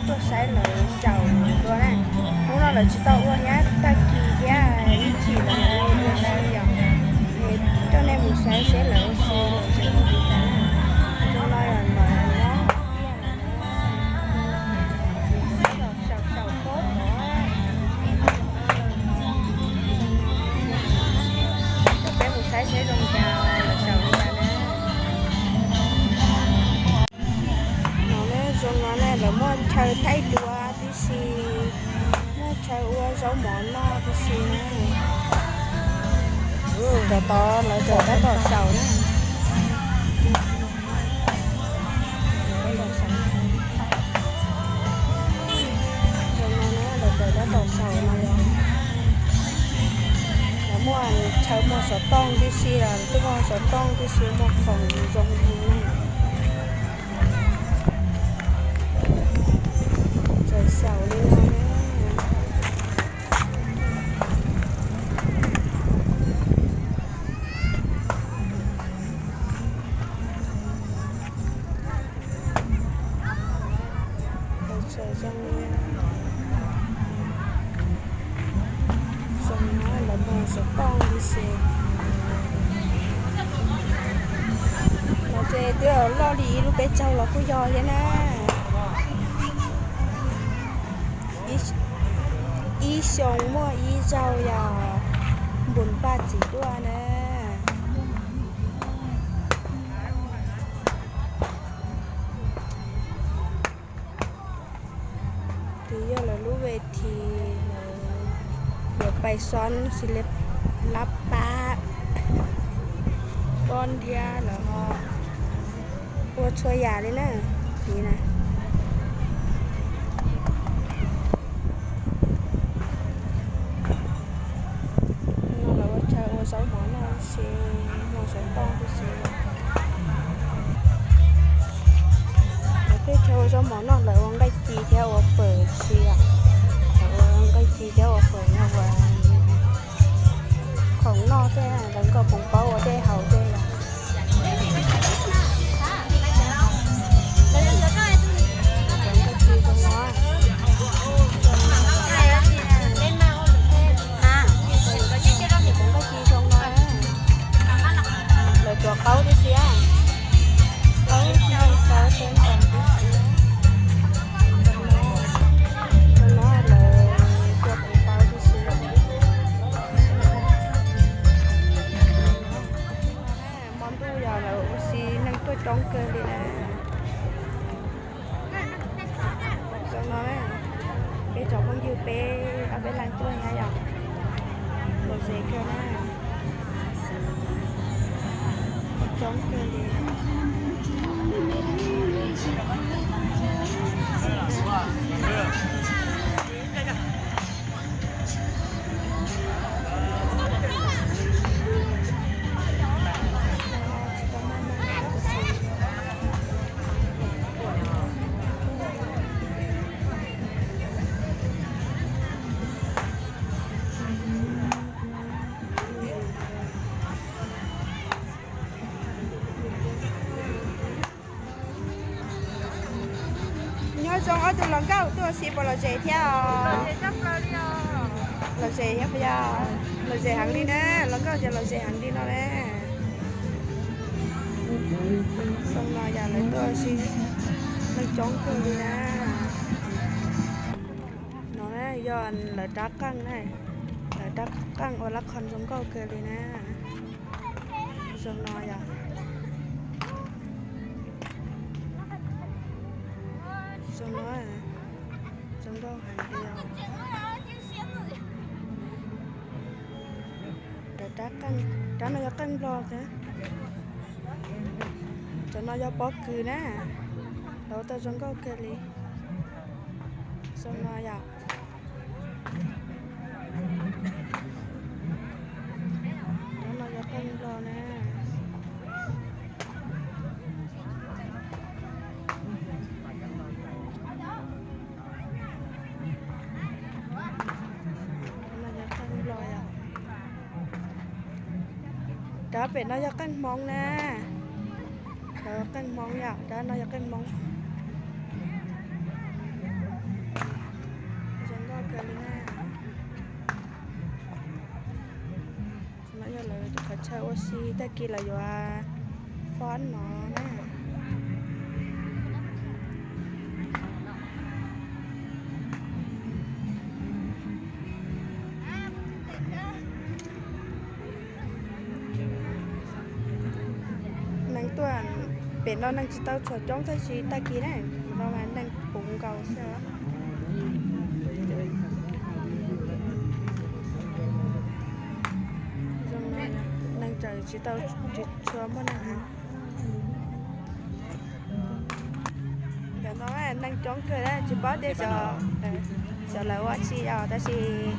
Tuaj saib lawv xyaum dua na. Hnub no lawv tsis tau ua thiab, tag kis thiab ib chim lawv ua si yom. Es coj nej mus saib seb lawv ua si lawv xyaum li cas na. Zoo no yog lawv nyob tiaj na. Xyaum xyaum pob tod. Coj peb mus saib seb zoo cas lawv xyaum li cas na. No ne, zoo no ne, lawv muaj chaw thaij duab tib si, muaj chaw ua zaub mov noj tib si na. Cov tod lawv cov tab tom xyaum na. Zoo no na, lawv cov tab tom xyaum no yog, lawv muaj chaw muag xov tooj tib si, lawv twb muag xov tooj tib si, muag khoom zoo li na. Txawm xyaum li no na. Txawm zoo li, zoo na, lawv muag xov tooj li xwb. No ces twb loj li ib lub peb caug los kuj yog thiab na. Ib xyoo muaj ib zaug yog npun paj txiv duaj na. Twb yog lawv lub ve thi, lawv yuav pais xov xi lab pab poj thiab lawv ho ua txhua yam li na. Tid na, no lawv ua chaw ua zaub mov noj tib si, muag xov tooj tib si. Lawv tej chaw ua zaub mov noj lawv ua nqaij ci thiab ua fawm tib si. Lawv ua nqaij ci thiab ua fawm no ua khoom noj tej, lawv nkaus poom paub ua tej haus tej. Cov nqaij ci zoo no. Cov nqaij ci zoo no. Lawv tuav qaub tib si. Qaub, qaub teb nkaus tib si. Zoo no lawv tuav poom paub tib si. Hmo ntuj yog lawv ua si neeg tuaj coob kawg li na. Zoo no na, peb cov phooj ywg peb ob peb leeg tuaj thiab yom. Lom zem kawg na, coob kawg li. Nyob zoo ob tug hluas nkauj tuaj ua si puas lom zem thiab os? Lom zem thiab puas yog? Lom zem heev li na, hluas nkauj ces lom zem heev li no na. Xyoo no yog lawv tuaj ua si neeg coob kawg li na. No yog lawv rab qeej na, lawv rab qeej ua lab khoo zoo nkauj kawg li na. Xyoo no yog, xyoo no zoo nkauj heev li os. Lawv rab qeej, rab no yog qeej nplog thiab. Cov no yog pob kws na, lawv ua tau zoo nkauj kawg li. Xyoo no yom, rab no yog qeej nplog na. Rab no yog qeej nplog yom. Rab pem no yog qeej hmoob na. Rab qeej hmoob yom, rab no yog qeej hmoob. kawg li na. No yog lawv qhov chaw ua si tag kis lawv yuav fob no na. Neeg tuaj pem no neeg tsis tau tshua coob tab sis tag kis na, no mas neeg puv nkaus xwb. Zoo no neeg tseem tsis tau, tsis tshua muaj neeg heev. Ntawm no neeg coob kawg na, tsis paub tias xyov lawv ua tsi os tab sis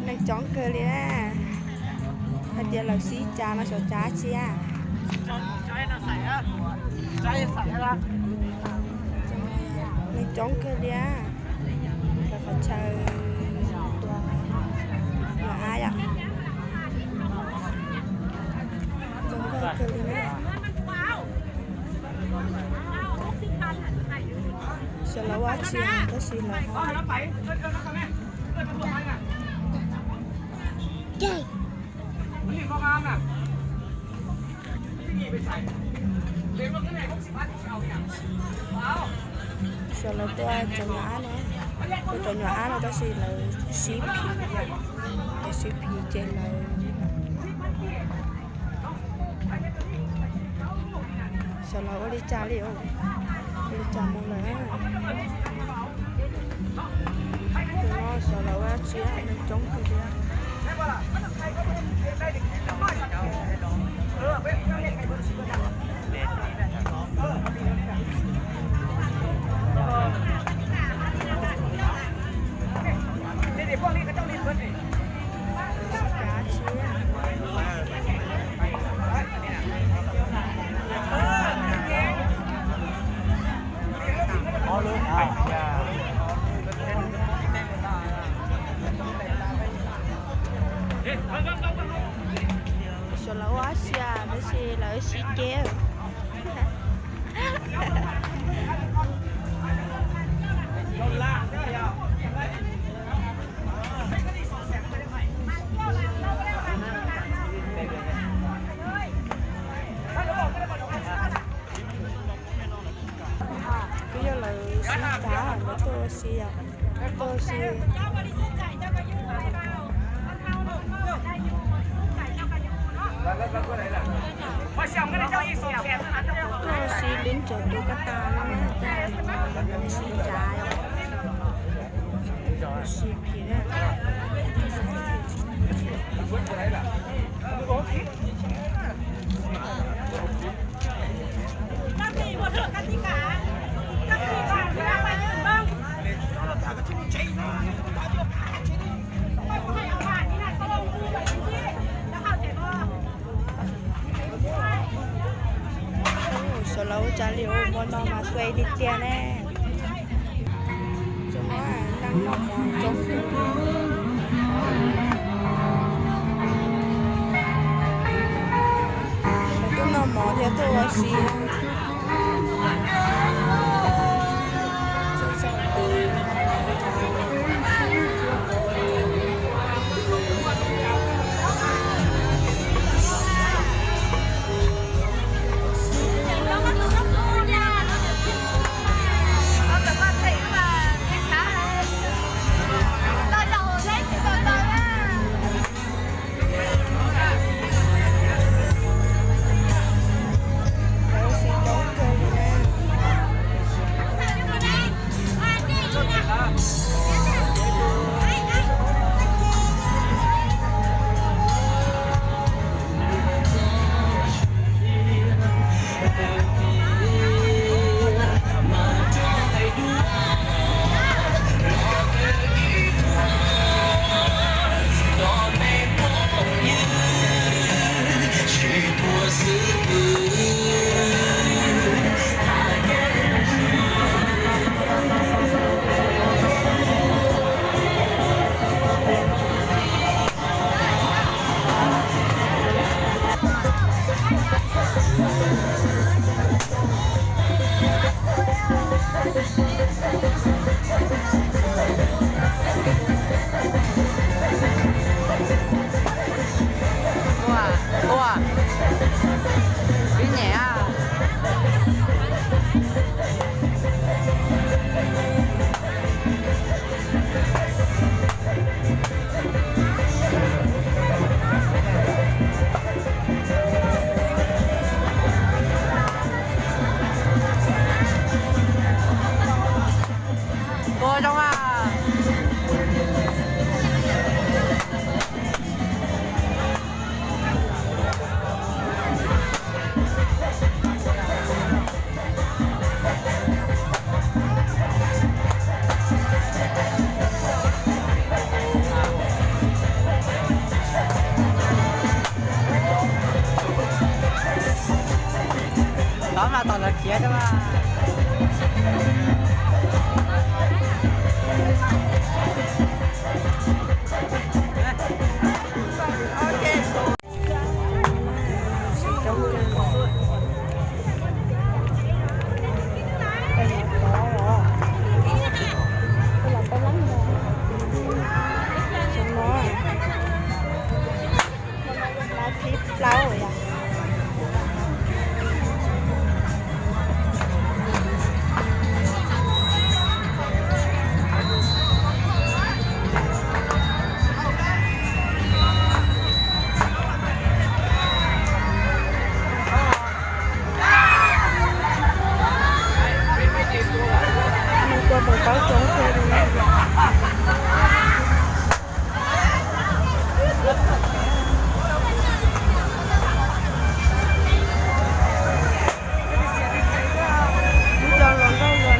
neeg coob kawg li na. Hais tias lawv sib cav no xyov cav tsi a. Neeg coob kawg li, lawv qhov chaw tua nyuam ab yom. Zoo nkauj kawg li na. Xyov lawv ua tsi tab sis lawv Xyov lawv tua cov nyuam ab no, tua cov nyuam ab no tab sis lawv sib phim, lawv sib phim ces lawv, xyov lawv ua li cas li, ua li cas mus lawm. Tus no xyov lawv ua tsi, neeg coob kawg li. Xyov lawv ua tsi tab sis lawv sib ceg. Twb yog lawv sib cav, lawv tuaj ua si, tuaj ua si, tuaj ua si lub ntawd tus koj tas no, sib cav, sib phim na. Xyov lawv ua cas li, ua no mas xuav tiag tiag ne. Cov neeg noj mov coob, tuaj noj mov thiab tuaj ua si. Lawv ua si Mas tom lawv khiav. Plaub yom. Nws tua pom paub coob kawg li. Cov hluas nkauj hluas nraug. Neeg mas coob li coob.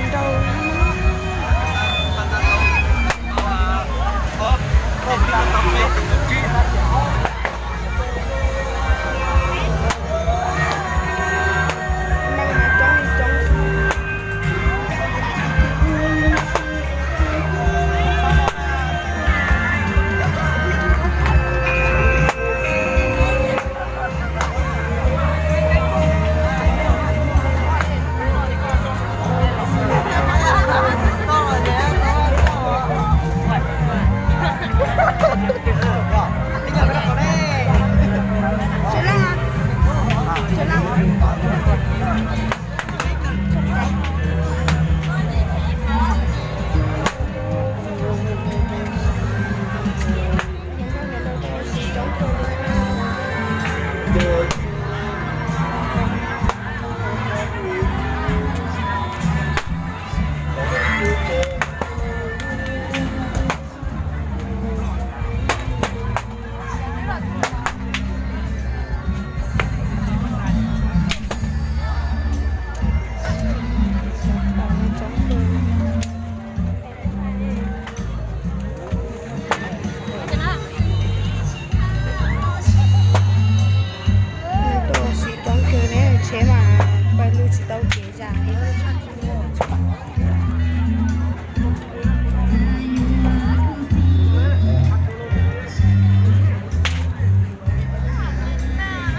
Tuaj ua si coob kawg ne, tsheb mas pawg lug tsis tau kev zam li.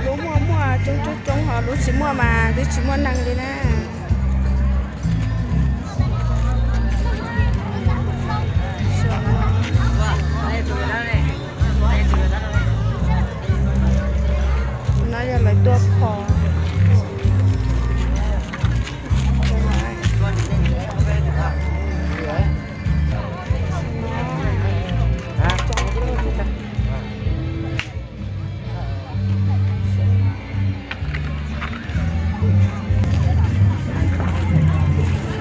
Lub muaj muaj coob coob coob, ho lub tsis muaj mas twb tsis muaj neeg li na. No yog lawv tuaj phom.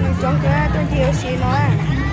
Nws coob kawg, tuaj ncig ua si no na.